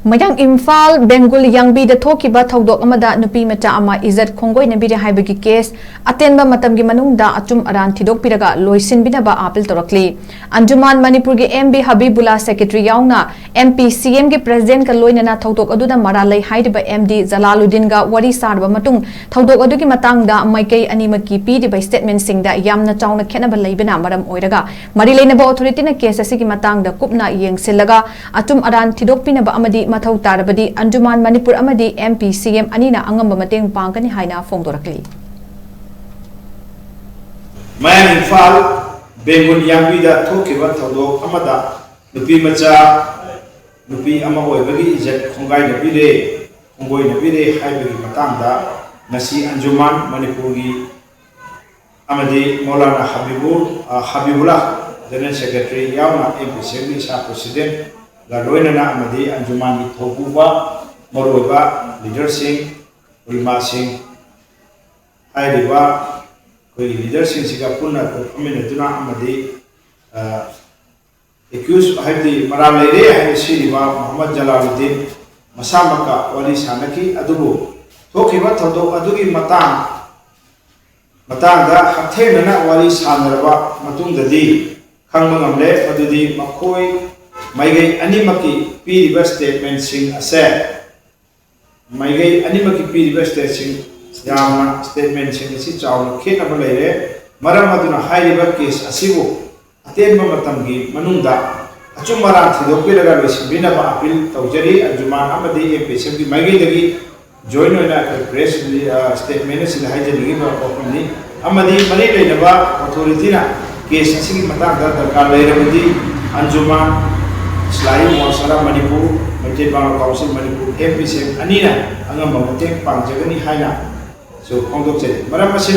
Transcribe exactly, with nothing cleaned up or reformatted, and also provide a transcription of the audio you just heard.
ꯃꯌꯥꯡ ꯏꯝꯐꯥꯜ ꯕꯦꯡꯒꯨꯜ ꯌꯥꯡꯕꯤꯗ ꯊꯣꯛꯈꯤꯕ ꯊꯧꯗꯣꯛ ꯑꯃꯗ ꯅꯨꯄꯤ ꯃꯆꯥ ꯑꯃ ꯏꯖꯠ ꯈꯣꯡꯒꯣꯏꯅꯕꯤꯔꯦ ꯍꯥꯏꯕꯒꯤ ꯀꯦꯁ ꯑꯇꯦꯟꯕ ꯃꯇꯝꯒꯤ ꯃꯅꯨꯡꯗ ꯑꯆꯨꯝ ꯑꯔꯥꯟ ꯊꯤꯗꯣꯛꯄꯤꯔꯒ ꯂꯣꯏꯁꯤꯟꯕꯤꯅꯕ ꯑꯥꯄꯤꯜ ꯇꯧꯔꯛꯂꯤ꯫ ꯑꯟꯖꯨꯃꯥꯟ ꯃꯅꯤꯄꯨꯔꯒꯤ ꯑꯦꯝ ꯕꯤ ꯍꯕꯤꯕꯨꯜꯂꯥ ꯁꯦꯀ꯭ꯔꯦꯇꯔꯤ ꯌꯥꯎꯅ ꯑꯦꯝ ꯄꯤ ꯁꯤ ꯑꯦꯝꯒꯤ ꯄ꯭ꯔꯦꯁꯤꯗꯦꯟꯠꯀ ꯂꯣꯏꯅꯅ ꯊꯧꯗꯣꯛ ꯑꯗꯨꯗ ꯃꯔꯥꯜ ꯂꯩ ꯍꯥꯏꯔꯤꯕ ꯑꯦꯝ ꯗꯤ ꯖꯂꯥꯂꯨꯗꯤꯟꯒ ꯋꯥꯔꯤ ꯁꯥꯔꯕ ꯃꯇꯨꯡ ꯊꯧꯗꯣꯛ ꯑꯗꯨꯒꯤ ꯃꯇꯥꯡꯗ ꯃꯥꯏꯀꯩ ꯑꯅꯤꯃꯛꯀꯤ ꯄꯤꯔꯤꯕ ꯁ꯭ꯇꯦꯠꯃꯦꯟꯠꯁꯤꯡꯗ ꯌꯥꯝꯅ ꯆꯥꯎꯅ ꯈꯦꯠꯅꯕ ꯂꯩꯕꯅ ꯃꯔꯝ ꯑꯣꯏꯔꯒ ꯃꯔꯤ ꯂꯩꯅꯕ ꯑꯣꯊꯣꯔꯤꯇꯤꯅ ꯀꯦꯁ ꯑꯁꯤꯒꯤ ꯃꯇꯥꯡꯗ ꯀꯨꯞꯅ ꯌꯦꯡꯁꯤꯜꯂꯒ ꯑꯆꯨꯝ ꯑꯔꯥꯟ ꯊꯤꯗꯣꯛꯄꯤꯅꯕ ꯑꯃꯗꯤ ꯃꯊꯧ ꯇꯥꯔꯕꯗꯤ ꯑꯟꯖꯨꯃꯥꯟ ꯃꯅꯤꯄꯨꯔ ꯑꯃꯗꯤ ꯑꯦꯝ ꯄꯤ ꯁꯤ ꯑꯦꯝ ꯑꯅꯤꯅ ꯑꯉꯝꯕ ꯃꯇꯦꯡ ꯄꯥꯡꯒꯅꯤ ꯍꯥꯏꯅ ꯐꯣꯡꯗꯣꯔꯛꯂꯤ꯫ ꯃꯌꯥꯡ ꯏꯝꯐꯥꯜ ꯕꯦꯡꯒꯨꯜ ꯌꯥꯡꯕꯤꯗ ꯊꯣꯛꯈꯤꯕ ꯊꯧꯗꯣꯛ ꯑꯃꯗ ꯅꯨꯄꯤ ꯃꯆꯥ ꯅꯨꯄꯤ ꯑꯃ ꯑꯣꯏꯕꯒꯤ ꯏꯖꯠ ꯈꯣꯡꯒꯥꯏꯅꯕꯤꯔꯦ, ꯈꯣꯡꯒꯣꯏꯅꯕꯤꯔꯦ ꯍꯥꯏꯕꯒꯤ ꯃꯇꯥꯡꯗ ꯉꯁꯤ ꯑꯟꯖꯨꯃꯥꯟ ꯃꯅꯤꯄꯨꯔꯒꯤ ꯑꯃꯗꯤ ꯃꯧꯂꯥꯅꯥ ꯍꯕꯤꯕꯨ-, ꯑ, ꯍꯕꯤꯕꯨꯜꯂꯥ ꯖꯦꯅꯔꯦꯜ ꯁꯦꯀ꯭ꯔꯦꯇꯔꯤ ꯌꯥꯎꯅ ꯑꯦꯝ ꯄꯤ ꯁꯤ ꯑꯦꯝꯒꯤ ꯁꯥ ꯄ꯭ꯔꯦꯁꯤꯗꯦꯟꯠꯒ ꯂꯣꯏꯅꯅ ꯑꯃꯗꯤ ꯑꯟꯖꯨꯃꯥꯟꯒꯤ ꯊꯧꯄꯨꯕ ꯃꯔꯨꯑꯣꯏꯕ ꯂꯤꯗꯔꯁꯤꯡ, ꯎꯂꯃꯥꯁꯤꯡ, ꯍꯥꯏꯔꯤꯕ ꯑꯩꯈꯣꯏꯒꯤ ꯂꯤꯗꯔꯁꯤꯡꯁꯤꯒ ꯄꯨꯟꯅ ꯑꯩꯈꯣꯏ ꯐꯝꯃꯤꯟꯅꯗꯨꯅ ꯑꯃꯗꯤ, ꯑ, ꯑꯦꯀ꯭ꯌꯨꯁ ꯍꯥꯏꯕꯗꯤ ꯃꯔꯥꯜ ꯂꯩꯔꯦ ꯍꯥꯏꯅ ꯁꯤꯔꯤꯕ ꯃꯣꯍꯝꯃꯗ ꯖꯂꯥꯂꯨꯗꯤꯟ ꯃꯁꯥꯃꯛꯀ ꯋꯥꯔꯤ ꯁꯥꯅꯈꯤ꯫ ꯑꯗꯨꯕꯨ ꯊꯣꯛꯈꯤꯕ ꯊꯧꯗꯣꯛ ꯑꯗꯨꯒꯤ ꯃꯇꯥꯡ, ꯃꯇꯥꯡꯗ ꯍꯛꯊꯦꯡꯅꯅ ꯋꯥꯔꯤ ꯁꯥꯅꯔꯕ ꯃꯇꯨꯡꯗꯗꯤ ꯈꯪꯕ ꯉꯝꯂꯦ ꯃꯗꯨꯗꯤ ꯃꯈꯣꯏ ꯃꯥꯏꯀꯩ ꯑꯅꯤꯃꯛꯀꯤ ꯄꯤꯔꯤꯕ ꯁ꯭ꯇꯦꯠꯃꯦꯟꯠꯁꯤꯡ ꯑꯁꯦ ꯃꯥꯏꯀꯩ ꯑꯅꯤꯃꯛꯀꯤ ꯄꯤꯔꯤꯕ ꯁ꯭ꯇꯦꯠꯁꯤꯡ ꯌꯥꯝꯅ, ꯁ꯭ꯇꯦꯠꯃꯦꯟꯠꯁꯤꯡ ꯑꯁꯤ ꯆꯥꯎꯅ ꯈꯦꯠꯅꯕ ꯂꯩꯔꯦ꯫ ꯃꯔꯝ ꯑꯗꯨꯅ ꯍꯥꯏꯔꯤꯕ ꯀꯦꯁ ꯑꯁꯤꯕꯨ ꯑꯇꯦꯟꯕ ꯃꯇꯝꯒꯤ ꯃꯅꯨꯡꯗ ꯑꯆꯨꯝ ꯑꯔꯥꯟ ꯊꯤꯗꯣꯛꯄꯤꯔꯒ ꯂꯣꯏꯁꯤꯟꯕꯤꯅꯕ ꯑꯥꯄꯤꯜ ꯇꯧꯖꯔꯤ꯫ ꯑꯟꯖꯨꯃꯥꯟ ꯑꯃꯗꯤ ꯑꯦꯝ ꯄꯤ ꯁꯤ ꯑꯦꯝꯒꯤ ꯃꯥꯏꯀꯩꯗꯒꯤ ꯖꯣꯏꯟ ꯑꯣꯏꯅ ꯑꯩꯈꯣꯏ ꯄ꯭ꯔꯦꯁ, ꯑ, ꯁ꯭ꯇꯦꯠꯃꯦꯟꯠ ꯑꯁꯤꯗ ꯍꯥꯏꯖꯅꯤꯡꯉꯤꯕ ꯋꯥꯐꯝꯅꯤ꯫ ꯑꯃꯗꯤ ꯃꯔꯤ ꯂꯩꯅꯕ ꯑꯣꯊꯣꯔꯤꯇꯤꯅ ꯀꯦꯁ ꯑꯁꯤꯒꯤ ꯃꯇꯥꯡꯗ ꯗꯔꯀꯥꯔ ꯂꯩꯔꯕꯗꯤ Anjuman Islahi Muassara Manipur, Meitei bar council Manipur, M P C M ꯑꯅꯤꯅ ꯑꯉꯝꯕ ꯃꯇꯦꯡ ꯄꯥꯡꯖꯒꯅꯤ ꯍꯥꯏꯅꯁꯨ ꯐꯣꯡꯗꯣꯛꯆꯔꯤ꯫ ꯃꯔꯝ ꯑꯁꯤꯅ